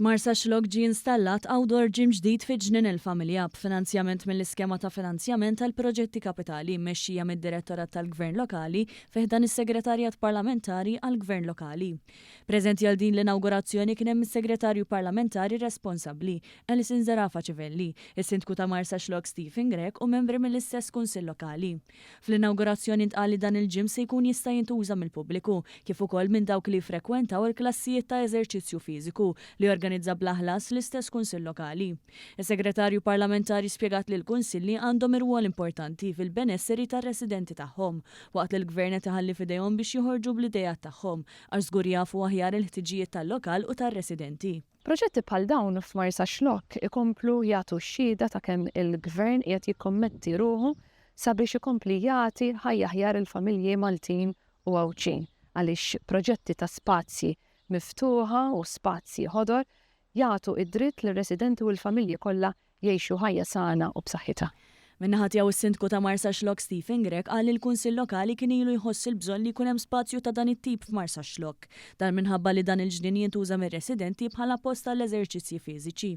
F'Marsaxlokk ġie installat outdoor gym ġdid fi Ġnien il-Familja b'finanzjament mill-Iskema ta' Finanzjament għal Proġetti Kapitali mmexxija mid-Direttorat tal-Gvern Lokali fi ħdan is-Segretarjat Parlamentari għall-Gvern Lokali. Preżenti għal din l-inawgurazzjoni kien hemm is-Segretarju Parlamentari responsabbli, Alison Zerafa Civelli, is-Sindku ta' Marsaxlokk Stephen Grech u membri mill-istess Kunsill Lokali. Fl-inawgurazzjoni ntqal li dan il-gym se jkun jista' jintuża mill-pubbliku, kif ukoll minn dawk li jiffrekwentaw il-klassijiet ta' eżerċizzju fiżiku li jorganizza bla ħlas l-istess Kunsill Lokali. Is-Segretarju Parlamentari spjegat li l-Kunsilli għandhom irwol importanti fil-benesseri tar-residenti tagħhom, waqt li l-Gvern qed iħalli f'idejhom biex joħorġu bl-ideat tagħhom, għax żgur jafu aħjar il-ħtiġijiet tal-lokal u tar-residenti. Proġetti bħal dawn f'Marsaxlokk ikomplu jagħtu xhieda ta' kemm il-Gvern qiegħed jikkommetti ruħu sabiex ikompli jagħti ħajja aħjar lill-familji Maltin u Għawdxin għaliex proġetti ta' spazji miftuħa u spazji ħodor jagħtu d-dritt lir-residenti u l-familji kollha jgħixu ħajja sana u b'saħħitha. Min-naħa tiegħu s-Sindku ta' Marsaxlokk Stephen Grech qal li l-Kunsill Lokali kien ilu jħoss il-bżonn li jkun hemm spazju ta' dan it-tip f'Marsaxlokk. Dan minħabba li dan il-ġnien jintuża mir-residenti bħala post għall-eżerċizzji fiżiċi.